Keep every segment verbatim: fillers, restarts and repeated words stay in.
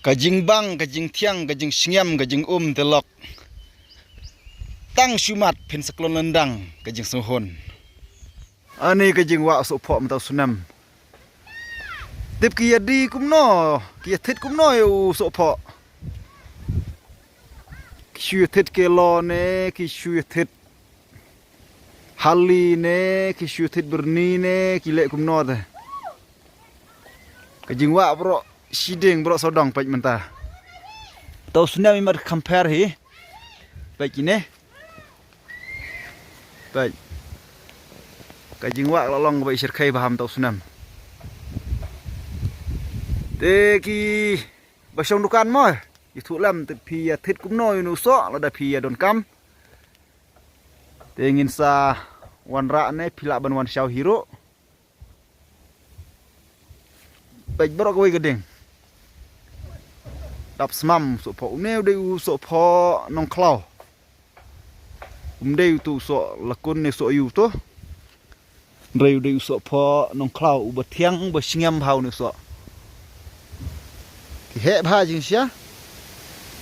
Ka jingbang, ka jingthiang, ka jingsngem, ka jingum te lok. Tang shu mat phin sa klon lyndang ka jingsngew hun. Ani ka jingwah sohphoh mynta u snem. Tip ki ïa die kumno, ki ïa thied kumno ïa u sohphoh. Ki shu ïa thied Keilo ne, ki shu ïa thied Hali ne, ki shu ïa thied Byrni ne, ki leh kumno te. Ka jingwah baroh shiding baroh sawdong peit mynta. Mynta u snem i mat compare hi. Peit kine. Peit. Ka jingwah ka la long kaba i shyrkhei bha mynta u snem. Te kiba shong dukan mo, ïathuh lem te phi ïa thied kumno ïa une u soh lada phi ïa donkam. Te ngin sa wanrah ne phi lah ban wan shaw hi ruh. Peit baroh kawei ka dieng. Dap smam sohphoh. Une u dei u sohphoh Nongkhlaw. Um dei uto u soh lakun ne soh ïew to. Hynrei u dei u sohphoh Nongkhlaw uba thiang uba sngem bha une u soh. Ki heh bha jingshisha.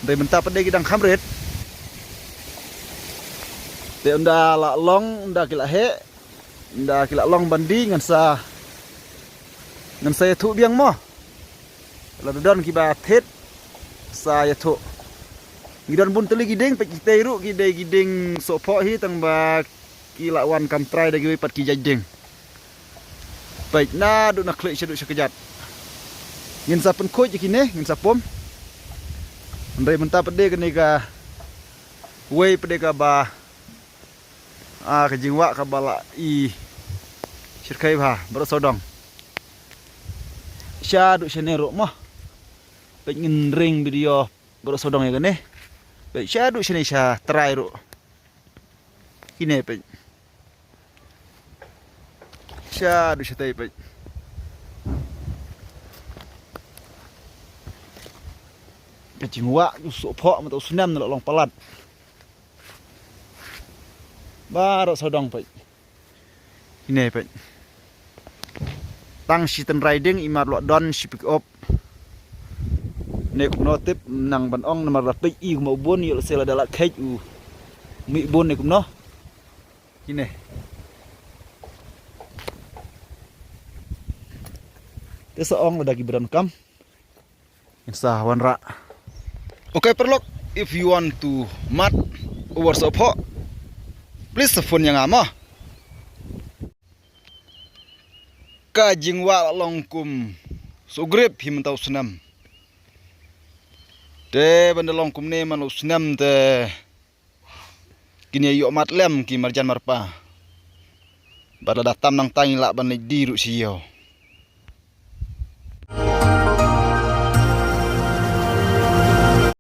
Hynrei mynta pat de ki dang kham rit. Te ynda la long, ynda ki la heh, ynda ki la long ban die ngan sa, ngan sa ïathuh biang mo. Lada don kiba thied sa ïathuh. Ngi don bun tylli ki dieng, peit kitei ruh ki dei ki dieng sohphoh hi tang ba ki la wan kam trai da kiwei pat ki jait dieng. Peit naduh na khlieh shaduh sha kjat. Ngin sa pynkhuid ïa kine, ngin sa pom. Hynrei mynta pat de kane kawei pat de kaba, ah, ka jingwah kaba la i shyrkhei bha baroh sawdong. Shaduh shane ruh mo. Peit ngin ring video baroh sawdong ïa kane. Peit shaduh shane sha trai ruh. Kine peit. Shaduh shatei peit. Ka jingwah u sohphoh mynta u snem na la long palat. Baroh sawdong peit. Kine peit. Tang shi tynrai dieng i mat la don shi pick up. Ne kumno tip nang ban ong namar la peit i kumba u bun ïoh lehse lada la kheit u mih bun ne kumno. Kine. Te sa ong lada kiba donkam. Ngin sa wanrah. Okay, paralok, if you want to mad over sohphoh, please sa phone ïa nga mo. Ka jingwah la long kum sohgrip hi mynta u snem. Te ban da long kumne man u snem te kin ïa ïoh mad lem ki marjan marpa. Bad lada tam nangta ngi lah ban leit die ruh sha ïew.